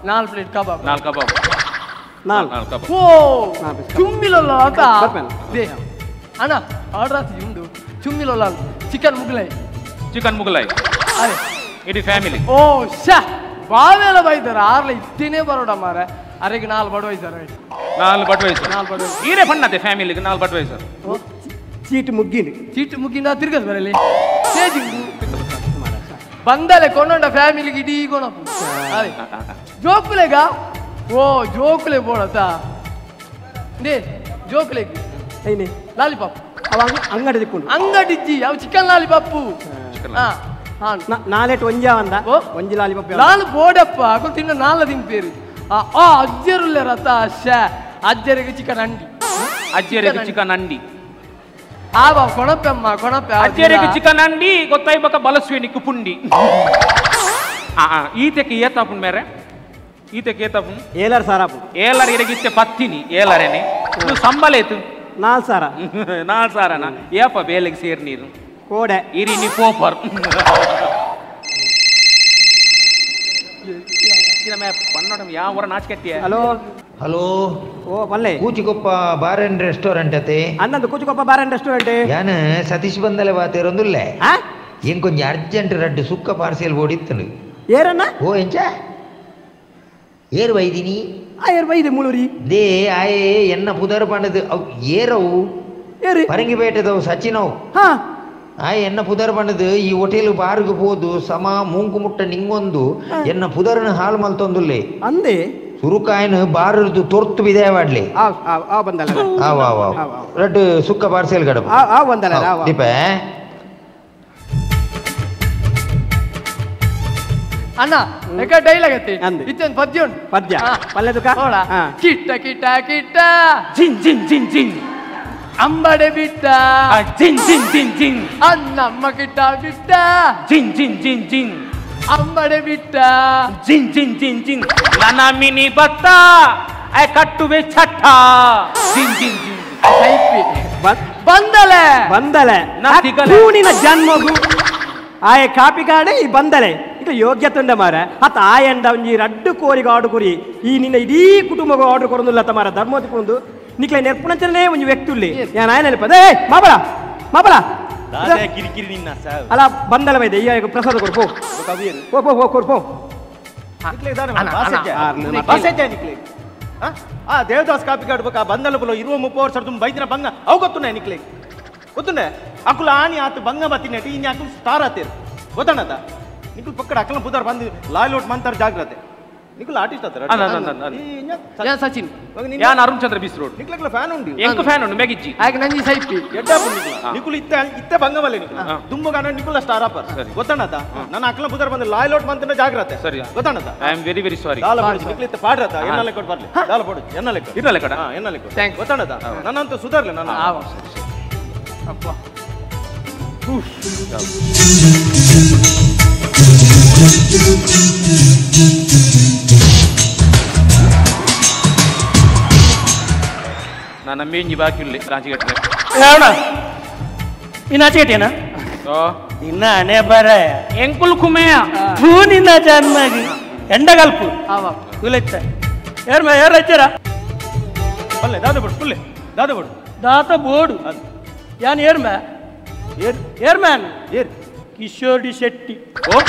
ನಾಲ್ ಪ್ಲೇಟ್ ಕಬಾಬ್ ನಾಲ್ ಕಬಾಬ್ ನಾಲ್ ಕಬಾಬ್ ಓ ಚುಮ್ಮಿಲಲ್ಲ ಆತ they ಅಣ್ಣ ಆರ್ಡರ್ ಆತಿ ಉಂಡು ಚುಮ್ಮಿಲಲ್ಲ ಚಿಕನ್ ಮುಗ್ಲೈ ಚಿಕನ್ ಮುಗ್ಲೈ ಅರೆ ಇಡೀ ಫ್ಯಾಮಿಲಿ ಓ ಶಾ ಬಾವೆಲ್ಲ ಬೈದಾರ ಆರ್ಲ ಇತ್ತೇನೆ ಬರೋಡ ಮಾರ ಅರೆಗೆ ನಾಲ್ ಬಡವೈಸರ್ ನಾಲ್ ಬಡವೈಸರ್ ನಾಲ್ ಬಡವೈಸರ್ ಈರೇ ಬಣ್ಣದೆ ಫ್ಯಾಮಿಲಿಗೆ ನಾಲ್ ಬಡವೈಸರ್ ಚೀಟ್ ಮುಗ್ಗಿನ ಚೀಟ್ ಮುಗ್ಗಿನ ತಿರ್ಗಸ್ ಬರಲಿ ಬಂದಲೆ ಕೊಂಡೊಂಡ ಫ್ಯಾಮಿಲಿಗೆ ಇಡೀ ಕೊಣಪು ಅರೆ ಜೋಕುಲೆಗ ಓ ಜೋಕುಲೆ ಬೋಡತ they ಜೋಕುಲೆಗ್ ಐನೆ ಲಾಲಿಪಾಪ್ ಅವ ಅಂಗಡಿ ದಿಕ್ಕೊಂಡು ಅಂಗಡಿ ಜಿ ಅವು ಚಿಕನ್ ಲಾಲಿಪಾಪು ಹಾ ನಾಲೆಟ್ ಒಂಜಾ ಅಂದ ಒಂಜಿ ಲಾಲಿಪಾಪ್ ನಾಲ್ ಬೋಡಪ್ಪ ಅಕುಲು ತಿನ್ನ ನಾಲ ತಿನ್ಪೇರು ಆ ಅಜ್ಜರುಲ್ಲೆ ರಥ ಶಾ ಅಜ್ಜರಿಗೆ ಚಿಕನ್ ಅಂಡಿ ಅಜ್ಜರಿಗೆ ಚಿಕನ್ ಅಂಡಿ ಆ ಬಾ ಕೊಣಪೆಮ್ಮ ಕೊಣಪೆ ಅಜ್ಜರಿಗೆ ಚಿಕನ್ ಅಂಡಿ ಗೊತ್ತಾಯ್ಬಕ ಬಲಸ್ವೆ ನಿಕ್ಕು ಪುಂಡಿ ಈತೆಕ್ಕೆ ಏತಾಪುನ್ ಮೇರೆ ಈತೆಕ್ಕೆ ಏತಾಪುನ್ ಏಲರ್ ಸಾರಾಪು ಏಲರ್ ಇರಗಿತ್ತೆ ಪತ್ತಿನಿ ಏಲರೇನೆ ಇದು ಸಂಬಲೇತು ನಾಲ್ ಸಾರ ನಾಲ್ ಸಾರನ ಏಪ ಬೇಲೆಗೆ ಸೇರ್ ನೀರು ಕೋಡೆ ಇರಿ ನೀ ಪೋಪರ್ ಯಾವ ನಾಚಿಕೆಟ್ಟಿಯ ಹಲೋ ಹಲೋ ಓ ಬಲ್ಲೆ ಕೂಚಿಕೊಪ್ಪ bar and restaurant ಅತೆ ಅನ್ನಂದು ಕೂಚಿಕೊಪ್ಪ bar and restaurant ಯಾನ ಸತೀಶ್ ಬಂದಲೆ ಬಾತೇರೊಂದುಲ್ಲೆ ಏನ್ ಕೊಂಚ ಅರ್ಜೆಂಟ್ ರಡ್ಡು ಸುಕ್ಕ ಪಾರ್ಸೆಲ್ ಓಡಿತ್ತನು ಏರನ್ನ ಓ ಎಂಚ ಏರು ವೈದಿನಿ ಆ ಏರು ವೈದೆ ಮುಳುರಿ they ಆಯೆ ಎನ್ನ ಪುದರ್ ಪಂಡದು ಅವು ಏರವು ಏರು ಪರಂಗಿಪೇಟೆದವು ಸಚಿನವು ಹಾ ಆಯ್ ಎನ್ನ ಪುದರ್ ಪಂಡದು ಈ ಹೋಟೆಲ್ ಬಾರ್ಗ್ ಪೋದು ಸಮ ಮೂಂಕು ಮುಟ್ಟ ನಿಂಗೊಂದು ಎನ್ನ ಪುದರ್ನ ಹಾಳು ಮಲ್ತೊಂದುಲ್ಲೆ ಅಂದೆ ಸುರುಕಾಯನ ಬಾರದು ತೊರ್ತು ಬಿದಾಯ ಮಾಡ್ಲಿ ಆ ಬಂದಲ್ಲ ಆವ್ ಆವ್ ಆವ್ ರಡ್ಡು ಸುಕ್ಕ ಪಾರ್ಸೆಲ್ ಗಡಪ ಆ ಬಂದಲ್ಲ ದೀಪ ಅಣ್ಣ ಯಾಕ ಡೈಲಾಗ್ ಐತಿ ಇತ್ತೊಂದು ಪದ್ಯ ಉಂಟು ಪದ್ಯ ಪಲ್ಯದುಕ ಕಿಟ್ಟ ಕಿಟ್ಟ ಕಿಟ್ಟ ಜಿನ್ ಜಿನ್ ಜಿನ್ ಜಿನ್ ಅಂಬಡೆ ಬಿಟ್ಟ ಜಿನ್ ಜಿನ್ ಜಿನ್ ಜಿನ್ ಅನ್ನಮ್ಮ ಕಿಟ್ಟ ಬಿಟ್ಟ ಜಿನ್ ಜಿನ್ ಜಿನ್ ಜಿನ್ ಅಂಬಡೆ ಬಿಟ್ಟ ಜಿನ್ ಜಿನ್ ಜಿನ್ ಜಿನ್ ನನ್ನ ಮಿನಿ ಬತ್ತ I ಕಟ್ಟುವೆ ಚಟ್ಟ ಜಿನ್ ಜಿನ್ ಜಿನ್ ಬಂದಲೆ ಬಂದಲೆ ಕೂಣಿನ ಜನ್ಮಗು ಆಯೆ ಕಾಪಿ ಕಾಡೆ ಈ ಬಂದಲೆ ಇದು ಯೋಗ್ಯತೆ ಉಂಡ ಮಾರ ಅತ್ತ ಆಯಂಡ ಒಂಜಿ ರಡ್ಡು ಕೋರಿಗೆ ಆರ್ಡರ್ ಕೊರಿ ಈ ನಿನ್ನ ಇಡೀ ಕುಟುಂಬ ಆರ್ಡರ್ ಕೊರೊಂದುಲ್ಲ ಮಾರ ಧರ್ಮೋತಿ ಕೊಂಡು ನಿಕ್ಲೆ ನೆರ್ಪುನಂಚನೇ ಒಂಜಿ ವ್ಯಕ್ತಿ ಉಲ್ಲಿ ಯಾನ್ ಆಯನ ನೆನಪದ ಏ ಮಾಬಲ ಮಾಬಲ ದಾದೆ ಕಿರಿಕಿರಿ ನಿನ್ನ ಸಾವ್ ಅಲ್ಲ ಬಂದಲ ಬೈದೆ ಈ ಪ್ರಸಾದ ಕೊಡು ಪೋ ಪೋ ಪೋ ಪೋ ಕೊಡು ಪೋ ನಿಕ್ಲೆ ದಾನೆ ಬಾಸೆಜ್ಜೆ ಬಾಸೆಜ್ಜೆ ನಿಕ್ಲೆ ಆ ದೇವದಾಸ್ ಕಾಪಿ ಕಾಡ್ಬೇಕು ಆ ಬಂದಲ ಬುಲ 20 30 ವರ್ಷ ತುಂಬ ಬೈದಿನ ಬಂಗ ಅವು ಗೊತ್ತುಂಡೆ ನಿಕ್ಲೆ ಗೊತ್ತುಂಡೆ ಅಕುಲ ಆನಿ ಆತು ಬಂಗ ಬತ್ತಿನೆಟ್ ಇನ್ನು ಅಕುಲು ಸ್ಟಾರ್ ಆತೇರು ಗೊತ್ತಣ್ಣದ ನಿಕುಲ್ ಪಕ್ಕಡ ಅಕಲ ಬುಧಾರ್ ಬಂದು ಲಾಯ್ಲೋಟ್ ಮಂತಾರ ಜಾಗ್ರತೆ ನಿಕುಲ್ ಆರ್ಟಿಸ್ಟ್ ಆತರ ಸಚಿನ್ ಯಾನ್ ಅರುಣ್ ಚಂದ್ರ ಬಿಸ್ ರೋಡ್ ನಿಕ್ಲಕ್ಲ ಫ್ಯಾನ್ ಉಂಡು ಎಂಕು ಫ್ಯಾನ್ ಉಂಡು ಮೆಗಿಜ್ಜಿ ಆಗ ನಂಜಿ ಸೈಪಿ ಎಡ್ಡಾಪು ನಿಕುಲ ನಿಕುಲ್ ಇತ್ತೆ ಇತ್ತೆ ಬಂಗವಲ್ಲೆ ನಿಕುಲ ದುಂಬಗಾನ ನಿಕುಲ ಸ್ಟಾರ್ ಆಪರ್ ಗೊತ್ತಣ್ಣದ ನನ್ನ ಅಕಲ ಬುಧಾರ್ ಬಂದು ಲಾಯ್ಲೋಟ್ ಮಂತನ ಜಾಗ್ರತೆ ಸರಿ ಗೊತ್ತಣ್ಣದ I am very very sorry ದಾಲ ಪಡು ನಿಕುಲ್ ಇತ್ತೆ ಪಾಡ್ರತ ಎನ್ನಲೆ ಕೊಡ್ ಬರ್ಲಿ ದಾಲ ಪಡು ಎನ್ನಲೆ ಕೊಡ್ ಇರಲೆ ಕಡ ಎನ್ನಲೆ ಕೊಡ್ ಗೊತ್ತಣ್ಣದ ನನ್ನಂತ ಸುಧಾರ್ಲೆ ನನ್ನ ಅಪ್ಪ ನಾನು ಮೇಂಜಿ ಬಾಕಿ ಉಳ್ಳಿ ರಾಂಚಿಗಟ್ಟಲೆ ಇನ್ನು ಆಚೆಗಟ್ಟೇನಾ ನಿನ್ನ ಹಣೆ ಬರ ಎಂಕುಲ್ ಕುಮೆಯ ಹೂ ನಿನ್ನ ಚೆನ್ನಾಗಿ ಎಂಡಗಲ್ಪು ಕುಲೆತ್ತ ಯಾರು ಯಾರು ಹಚ್ಚಾರ ಪಲ್ಲೆ ದಾದ ಬೋಡು ಪುಲ್ಲೆ ದಾದ ಬೋಡು ದಾತ ಬೋಡು ಯಾನ್ ಏರ್ ಮ್ಯಾ ಏರ್ ಏರ್ ಮ್ಯಾನ್ ಏರ್ ಕಿಶೋರ್ ಡಿ ಶೆಟ್ಟಿ ಓ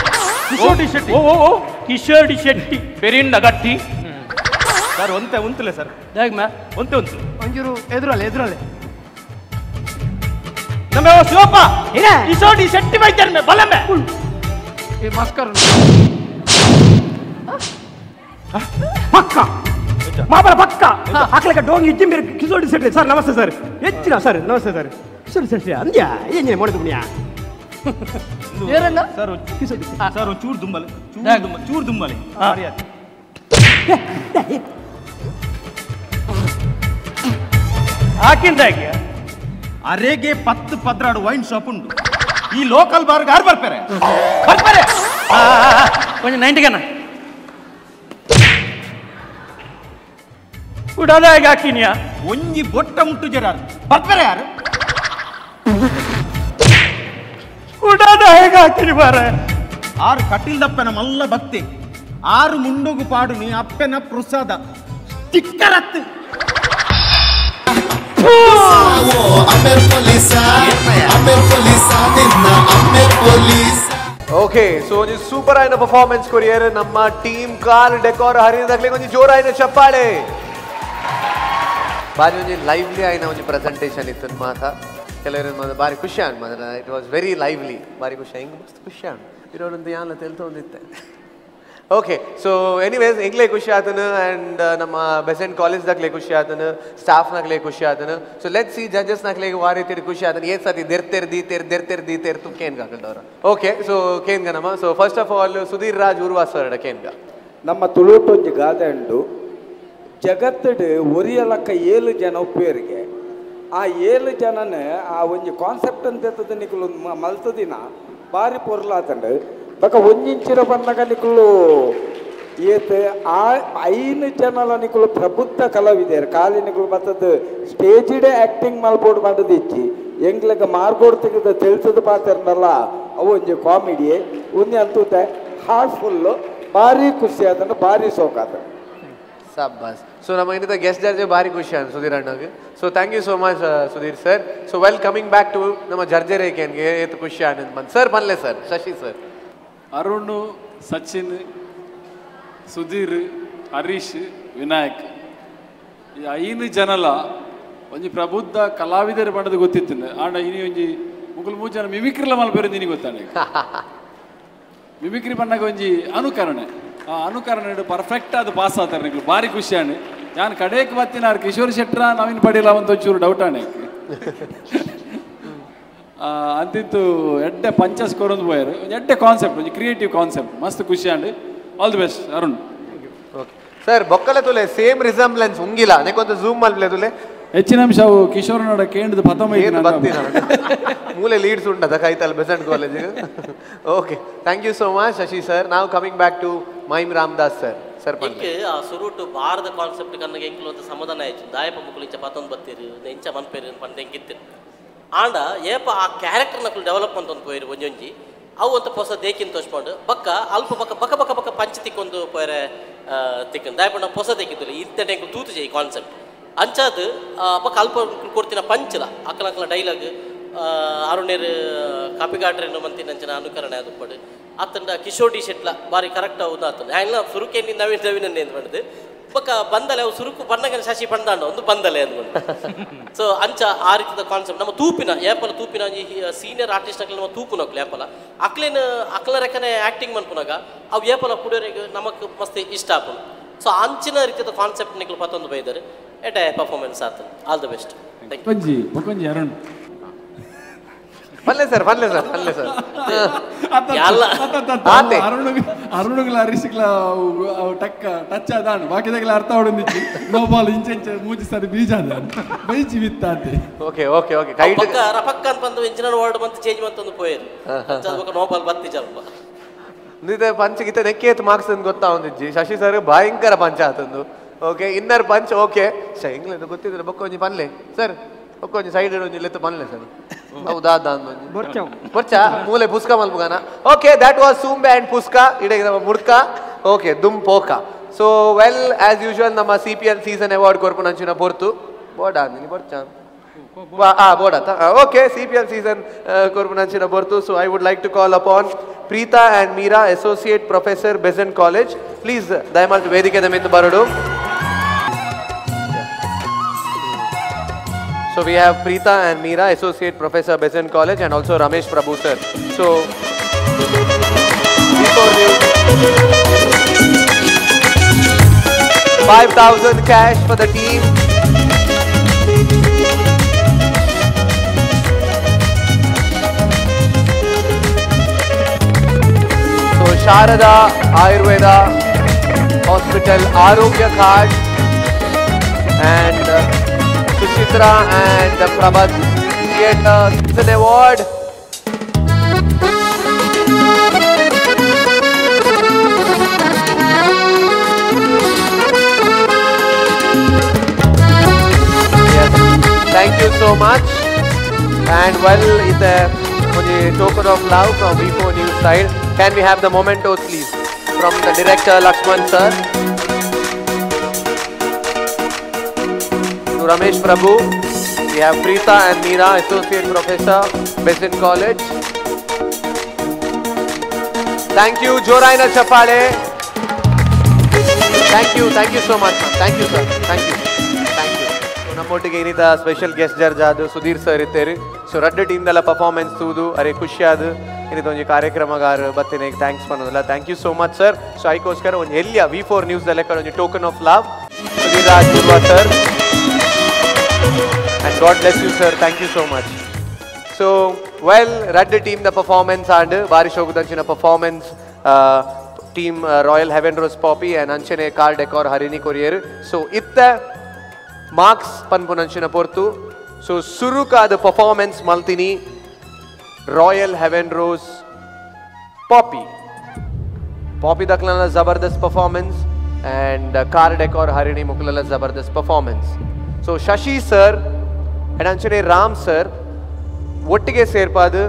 ಕಿಶೋರ್ ಡಿ ಶೆಟ್ಟಿ ಓ ಓ ಓ ಕಿಶೋರ್ ಡಿ ಶೆಟ್ಟಿ ಪೆರಿಂಡ ಗಟ್ಟಿ ಸರ್ ಒಂತೆ ಉಂತಲೆ ಸರ್ ದಾಗ್ ಮ್ಯಾ ಒಂತೆ ಉಂತು ಒಂಜೂರು ಎದುರಲೆ ಎದುರಲೆ ನಮ್ಮ ಶಿವಪ್ಪ ಕಿಶೋರ್ ಡಿ ಶೆಟ್ಟಿ ಬೈತಾರೆ ಮೇ ಬಲಮೆ ಈ ಮಸ್ಕರ್ ಪಕ್ಕ ಮಾಬಲ ಪಕ್ಕ ಆಕಲಕ ಡೋಂಗಿ ಇಜ್ಜಿಂಬಿ ಕಿಶೋರ್ ಡಿ ಶೆಟ್ಟಿ ಸರ್ ನಮಸ್ತೆ ಸರ್ ಹೆಚ್ಚಿನ ಸರ್ ನಮಸ್ತೆ ಸರ್ ಕಿಶೋರ್ ಡಿ ಶೆಟ್ಟಿ ಅಂದ್ಯಾ ಏನೇ ಮಾಡೋದು ಪುಣ್ಯ ಏರಣ್ಣ ಸರ್ ಸರ್ ಚೂರು ದುಂಬಲೆ ಚೂರು ದುಂಬಲೆ ಹಾಕಿಂದಾಗಿ ಅರೆಗೆ 10 12 ವೈನ್ ಶಾಪ್ ಉಂಟು ಈ ಲೋಕಲ್ ಬಾರ್ಗೆ ಯಾರು ಬರ್ತಾರೆ ಬರ್ತಾರೆ ಕೊಂಚ ನೈಂಟಿಗನ ಉಡಾದಾಗ ಹಾಕಿನಿಯಾ ಒಂಜಿ ಬೊಟ್ಟ ಮುಟ್ಟು ಜರಾರು ಬರ್ತಾರೆ ಯಾರು ಉಡಾದ ಹೇಗೆ ಹಾಕಿನಿ ಬಾರ ಆರು ಕಟ್ಟಿಲ್ದಪ್ಪನ ಮಲ್ಲ ಭಕ್ತಿ ಆರು ಮುಂಡುಗು ಪಾಡು ನೀ ಅಪ್ಪನ ಪ್ರಸಾದ ಸ್ಟಿಕ್ಕರತ್ತು ಓಕೆ ಸೊ ಒಂಜಿ ಸೂಪರ್ ಆಯ್ನ ಪರ್ಫಾರ್ಮೆನ್ಸ್ ಕೊರಿಯರ್ ನಮ್ಮ ಟೀಮ್ ಕಾರ್ ಡೆಕೋರ್ ಹರಿದಾಗ್ಲೇ ಒಂಜಿ ಜೋರಾಯ್ನ ಚಪ್ಪಾಳೆ ಬಾರಿ ಒಂಜಿ ಲೈವ್ಲಿ ಆಯ್ನ ಒಂಜಿ ಪ್ರೆಸೆಂಟೇಷನ್ ಇತ್ತು ಮಾತ ಕೆಲವರು ಬಾರಿ ಖುಷಿ ಆನ್ ಮಾತ್ರ it was very lively ಬಾರಿ ಖುಷಿ ಹಿಂಗೆ ಮಸ್ತ್ ಖುಷಿ ಆನ್ ಇರೋರಂತ ಯಾನ ತೆಲ್ತೊಂದಿತ್ತೆ ಓಕೆ ಸೊ ಎನಿವೇಸ್ ಎಂಗ್ಲೇ ಖುಷಿ ಆತನು ಆ್ಯಂಡ್ ನಮ್ಮ ಬೆಸೆಂಟ್ ಕಾಲೇಜ್ದಾಗ್ಲೇ ಖುಷಿ ಆತನು ಸ್ಟಾಫ್ನಾಗ್ಲೇ ಖುಷಿ ಆತನು ಸೊ let see ಜಡ್ಜಸ್ನಾಗ್ಲೇ ಆ ರೀತಿ ಖುಷಿ ಆತನು ಏನ್ ಸತಿ ದೆರ್ತೇರ್ ದೀತೇರ್ ದೆರ್ತೇರ್ ದೀತೇರ್ ತು ಕೇನ್ಗ ಹಾಕಲ್ದವ್ರ ಓಕೆ ಸೊ ಕೇನ್ಗ ನಮ್ಮ so first of all Sudhir Raj Urvas ಅವರ ಕೇನ್ಗ ನಮ್ಮ ತುಳುಟೊಂಜಿ ಗಾದೆ ಉಂಡು ಜಗತ್ತಡು ಒರಿಯಲಕ್ಕ 7 ಜನ ಉಪ್ಪೇರಿಗೆ ಆ 7 ಜನನ ಆ ಒಂಜಿ ಕಾನ್ಸೆಪ್ಟ್ ಅಂತ ನಿಕುಲು ಮಲ್ತದಿನ ಬಾರಿ ಪೊರ್ಲಾತಂಡು ಬಕ ಒಂಜಿಂಚಿನ ಬಂದಾಗ ನಿಕುಲು ಏತ್ ಆ 5 ಜನಲ ನಿಕುಲು ಪ್ರಬುದ್ಧ ಕಲಾವಿದರು ಖಾಲಿ ನಿಕುಲು ಬತ್ತದ ಸ್ಟೇಜಿಡೆ ಆ್ಯಕ್ಟಿಂಗ್ ಮಲ್ಬೋಡು ಮಾಡದಿಚ್ಚಿ ಎಂಗ್ಲಗ ಮಾರ್ಗೋಡ್ ತೆಗೆದ ತಿಳಿಸದ ಪಾತ್ರನಲ್ಲ ಅವು ಒಂಜಿ ಕಾಮಿಡಿ ಒಂಜಿ ಅಂತೂತೆ ಹಾರ್ಟ್ ಫುಲ್ಲು ಭಾರಿ ಖುಷಿ ಆತಂಡು ಭಾರಿ ಸೋಕಾತ ಸಬ್ಬಾಸ್ ಸೊ ನಮ್ಮ ಏನಿದೆ ಗೆಸ್ಟ್ ಜಡ್ಜ್ ಭಾರಿ ಖುಷಿ ಆಯ್ತು Sudhir ಅಣ್ಣಗೆ so thank you so much Sudhir sir so well coming back to ನಮ್ಮ ಜರ್ಜರೆ ಕೇನ್ಗೆ ಏತು ಖುಷಿ ಆನಂದ್ ಬಂದ್ ಸರ್ ಬನ್ಲೆ ಸರ್ ಶಶಿ ಸರ್ ಅರುಣ್ ಸಚಿನ್ ಸುಧೀರ್ ಹರೀಶ್ ವಿನಾಯಕ್ ಈ 5 ಜನಲ ಒಂಜಿ ಪ್ರಬುದ್ಧ ಕಲಾವಿದರು ಪಂಡದು ಗೊತ್ತಿತ್ತು ಆಂಡ ಇನಿ ಒಂಜಿ ಮುಗುಲ್ 3 ಜನ ಮಿಮಿಕ್ರಿಲ ಮಲ್ಪೇರು ನಿನಗೆ ಗೊತ್ತಾನೆ ಮಿಮಿಕ್ರಿ ಪಣ್ಣಗ ಒಂಜಿ ಅನುಕರಣೆ ಆ ಅನುಕರಣೆ ಪರ್ಫೆಕ್ಟ್ ಅದು ಪಾಸ್ ಆತಾರೆ ನಿಕ್ಲು ಭಾರಿ ಖುಷಿ ಆಣೆ ನಾನು ಕಡೆಗೆ ಬತ್ತಿನಾರು ಕಿಶೋರ್ ಶೆಟ್ರ ನವೀನ್ ಪಡೀಲ ಅಂತ ಒಂಚೂರು ಡೌಟ್ ಆಣೆ ಅಂತಿತ್ತು ಎಡ್ಡೆ ಪಂಚಸ್ ಕೊರೊಂದು ಪೋಯರು ಎಡ್ಡೆ ಕಾನ್ಸೆಪ್ಟ್ ಒಂಜಿ ಕ್ರಿಯೇಟಿವ್ ಕಾನ್ಸೆಪ್ಟ್ ಮಸ್ತ್ ಖುಷಿ and all the best Arun okay sir ಬೊಕ್ಕಲೆ ತುಲೆ same resemblance ಉಂಗಿಲ ನೆಕ್ಕೊಂದು ಝೂಮ್ ಮಲ್ಪ್ಲೆ ತುಲೆ ಹೆಚ್ಚಿನ ಅಂಶ ಅವು ಕಿಶೋರ್ ನೋಡ ಕೇಂದ್ರದ ಪತಮ ಬತ್ತಿ ಮೂಲೆ ಲೀಡ್ಸ್ ಉಂಟದ ಕೈತಲ್ Besant college okay thank you so much Shashi sir ನಾವು coming back to mime Ramdas sir sir ಆ ಸುರುಟು ಭಾರತ ಕಾನ್ಸೆಪ್ಟ್ ಕನ್ನಗ ಎಂಕ್ಲು ಅಂತ ಸಮಾಧಾನ ಆಯ್ತು ದಾಯಪ ಮುಕ್ಕಲು ಇಂಚ ಪತ್ತೊಂದು ಬತ್ತೀರು ಇಂಚ ಮನ್ಪೇರು ಪಂಡ ಎಂಕಿತ್ತಿರು ಆಂಡ ಏಪ ಆ ಕ್ಯಾರೆಕ್ಟರ್ ನಕಲು ಡೆವಲಪ್ ಅಂತ ಒಂದು ಪೋಯಿರು ಒಂಜೊಂಜಿ ಅವು ಅಂತ ಹೊಸ ದೇಕಿನ ತೋಚ್ಕೊಂಡು ಬಕ್ಕ ಅಲ್ಪ ಬಕ್ಕ ಬಕ್ಕ ಬಕ್ಕ ಬಕ್ಕ ಪಂಚ ತಿಕ್ಕೊಂದು ಪೋಯರೆ ತಿಕ್ಕಂದು ದಾಯಪಂಡ ಹೊಸ ದೇಕಿತ್ತು ಇಂತ ಎಂಕು ತೂತು ಈ ಕಾನ್ಸೆಪ್ಟ್ ಅಂಚಾದ್ ಬೊಕ್ಕ ಅಲ್ಪ ಕೊಡ್ತಿನ ಪಂಚಲ ಅಕ್ಕಲ ಅಕ್ಕಲ ಡೈಲಾಗ್ ಅರುಣೇರ್ ಕಾಪಿಗಾಟ್ರೇನು ಮಂತಿನಂಚಿನ ಅನುಕರಣೆ ಅದು ಆತಂಡ ಕಿಶೋರ್ ಡಿ ಶೆಟ್ಲ ಬಾರಿ ಕರೆಕ್ಟ್ ಹೌದು ಆತಂಡ ಹ್ಯಾಂಗ್ಲ ಸುರುಕೆ ನವೀನ್ ನವೀನ್ ಅಂತ ಮಾಡಿದ್ದು ಬೊಕ್ಕ ಬಂದಲೆ ಅವು ಸುರುಕು ಬಣ್ಣಗನ ಶಶಿ ಪಂದಾಂಡ ಒಂದು ಬಂದಲೆ ಅಂದ್ಕೊಂಡು. ಸೊ ಅಂಚ ಆ ರೀತಿಯ ಕಾನ್ಸೆಪ್ಟ್ ನಮ್ಮ ತೂಪಿನ ಏಪಲ ತೂಪಿನ ಸೀನಿಯರ್ ಆರ್ಟಿಸ್ಟ್ ಅಕ್ಲೆ ನಮ್ಮ ತೂಪುನಕ್ಲು ಏಪಲ ಅಕ್ಲೇನು ಅಕ್ಲ ರೆಕ್ಕನೆ ಆ್ಯಕ್ಟಿಂಗ್ ಮನ್ಪುನಾಗ ಅವು ಏಪಲ ಕುಡಿಯೋರಿಗೆ ನಮಕ್ ಮಸ್ತ್ ಇಷ್ಟ ಆಪುಂಡು. ಸೊ ಅಂಚಿನ ರೀತಿಯ ಕಾನ್ಸೆಪ್ಟ್ ನಿಕ್ಲು ಪತ್ತೊಂದು ಬೈದಾರೆ ಎಟೆ ಪರ್ಫಾರ್ಮೆನ್ಸ್ ಆತ. All the best. ಬೊಕೊಂಜಿ ಅರುಣ್ ಪಲ್ಲೆ ಸರ್ ಪಲ್ಲೆ ಸರ್ ಪಲ್ಲೆ ಸರ್ ಅರುಣುಗಳ ಹರೀಶ್ಗಳ ಟಕ್ಕ ಟಚ್ ಆದಾನು ಬಾಕಿದಾಗಲ ಅರ್ಥ ಹೊಡೊಂದಿಚ್ಚಿ ನೋಬಾಲ್ ಇಂಚ ಇಂಚ ಮೂಜಿ ಸರಿ ಬೀಜ ಅದ ಬೈಚಿ ವಿತ್ತಾತೆ. Okay okay okay kite ಪಕ್ಕ ರಪಕ್ಕ ಅಂತ ಬಂದು ಇಂಚಿನ ವರ್ಡ್ ಬಂತು ಚೇಂಜ್ ಬಂತಂದು ಪೋಯರು ಅಂಚ ನೋಬಾಲ್ ಬತ್ತಿ ಜಲ್ಪ ನಿದೆ ಪಂಚ್ ಗಿತ್ತ ನೆಕ್ಕೇತ್ ಮಾರ್ಕ್ಸ್ ಅಂತ ಗೊತ್ತಾ ಒಂದಿಜ್ಜಿ ಶಶಿ ಸರ್ ಭಯಂಕರ ಪಂಚ ಆತಂದು. Okay inner punch okay ಇಂಗ್ಲೇದು ಗೊತ್ತಿದ್ರೆ ಬೊಕ್ಕ ಒಂಜಿ ಪನ್ಲೆ ಸರ್ ಬೊಕ್ಕ ಒಂಜಿ ಸೈಡ್ ಒಂಜಿ ಲೆತ್ತು ಪನ್ಲೆ ಸರ್. ಹೌದಾ ಬೊರ್ಚ ಮೂಲೆ ಪುಸ್ಕ ಮಲ್ಪುಗಾನ. Okay that was ಸೂಂಬೆ and ಪುಸ್ಕ ಇಡೀ ನಮ್ಮ ಮುಡ್ಕ okay ದುಮ್ ಪೋಕ. So well as usual ನಮ್ಮ CPL season award ಕೊರ್ಪುನ ಅಂಚಿನ ಪೊರ್ತು ಬೋಡ ನೀನು ಬೊರ್ಚ ಬೋಡ okay CPL season ಕೊರ್ಪುನ ಅಂಚಿನ ಪೊರ್ತು. So I would like to call upon Preetha and Meera, associate professor Besant college. Please ದಯಮಾಡಿ ವೇದಿಕೆ ಮಿತ್ತು ಬರಡು. So we have Preetha and Meera, Associate Professor, Besant College, and also Ramesh Prabhu sir. So, before you, 5,000 cash for the team. So Sharada Ayurveda Hospital Arogya Card and Suchitra and Prabhat Theatre Season Award. Yes, thank you so much. And well, it's a token of love from V4 News side. Can we have the mementos, please, from the director Lakshman sir? Ramesh Prabhu, we have Preetha and Meera, Associate Professor, Besant College. Thank you, Joraina Chapale. Thank you so much, ma'am. Thank you, sir. Thank you. Thank you. ನಮ್ಮೊಟ್ಟಿಗೆ ಇನ್ನಿತ special guest judge ಆದ Sudhir sir ಇತ್ತೇರಿ. So ರಡ್ಡು ಟೀಮ್ದೆಲ್ಲ performance ತೂದು ಅರೆ ಖುಷಿಯಾದ ಇನ್ನಿತ ಒಂಜಿ ಕಾರ್ಯಕ್ರಮಗಾರ ಬತ್ತಿನ thanks ಪನ್ನೋದಲ್ಲ. Thank you so much sir. So ಐಕೋಸ್ಕರ ಒಂದು ಎಲ್ಲಿಯ V4 news ದಲೆಕ್ಕ ಒಂಜಿ token of love Sudhir Raj Urva sir. And God bless you, sir. Thank you so much. So, well, Red team the performance and Barishogudanchina performance team Royal Heaven Rose Poppy and Anchane Car Decor Harini Courier. So, itta marks panpunanchina portu. So, Suruka the performance maltini Royal Heaven Rose Poppy. Poppy daklana zabardast performance and Car Decor Harini Mukulala zabardast performance. So Shashi sir and Anchane Ram sir ಒಟ್ಟಿಗೆ ಸೇರ್ಪಾದು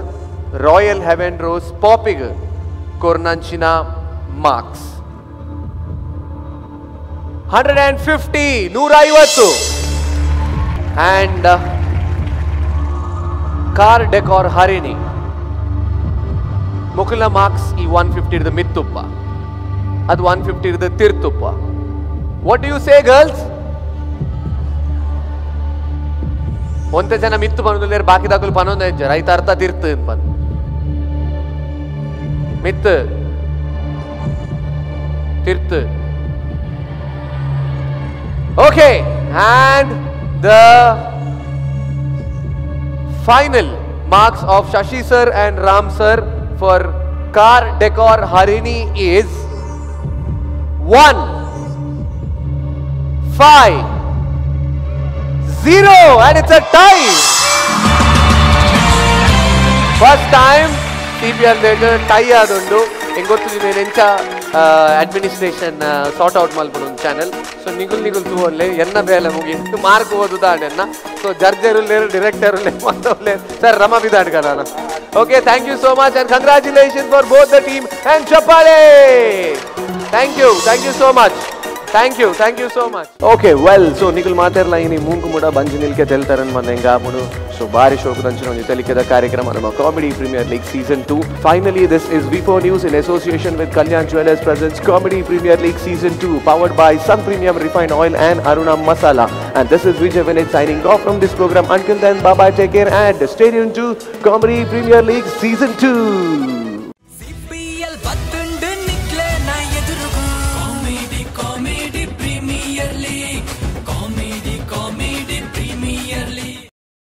royal Heaven rose ಪಾಪಿಗ್ ಕೊರ್ನಂಚಿನ marks 150 150 and car decor Harini Mukul marks ಈ 150 ಇರ್ದ ಮಿತ್ತುಪ್ಪ ಅದು 150 ಇರ್ದ ತಿರ್ತುಪ್ಪ. What do you say girls? ಒಂತೆ ಜನ ಮಿತ್ತು ಪನ್ನೊಂದು ಬಾಕಿದಾಕಲು ಪನ್ನೊಂದು ಹೆಜ್ಜೆ ರೈತ ಅರ್ಥ ತಿರ್ತು ಪನ್ ಮಿತ್ತು ತಿರ್ತು. Okay and the final marks of Shashi sir and Ram sir for car decor Harini is 1 5 0 and it's a tie. First time CPL tie ಆದುಂಡು. ಹೆಂಗ್ ಗೊತ್ತಿದೆ ಎಂಚ administration sort out ಮಲ್ಪುನ channel. So ನಿಗುಲ್ ನಿಗುಲ್ ತೂವನ್ಲೆ ಎನ್ನ ಬೇಲೆ ಮುಗಿ mark ಓದುದಾಂಡ್ ಎನ್ನ. ಸೊ ಜಡ್ಜರ್ ಉಲ್ಲೇರು ಡಿರೆಕ್ಟರ್ ಉಲ್ಲೇರು ಮಾತವ್ಲೇರು ಸರ್ ರಮ ಬಿದಾಂಡ್ ಕದಾನ. Okay thank you so much and congratulation for both the team and ಚಪ್ಪಾಳೆ. Thank you so much. Thank you, thank you so much. Okay, well, so ನಿಕುಲ್ ಮಾತೆರ್ಲ ಇನಿ ಮೂಂಕು ಮುಡ ಬಂಜಿ ನಿಲ್ಕೆ ತೆಲ್ತರನ್ ಬಂದೆಂಗ ಆಪುಂಡು. ಸೊ ಬಾರಿ ಶೋಕು ದಂಚಿನ ಒಂಜಿ ತೆಲಿಕೆದ ಕಾರ್ಯಕ್ರಮ ನಮ್ಮ comedy premier league season 2. Finally this is V4 news in association with Kalyan jewellers presents comedy premier league season 2 powered by Sun premium refine oil and Aruna masala. And this is Vijay Vinay signing off from this program. Until then, bye bye, take care and stay tuned to Comedy Premier League Season 2.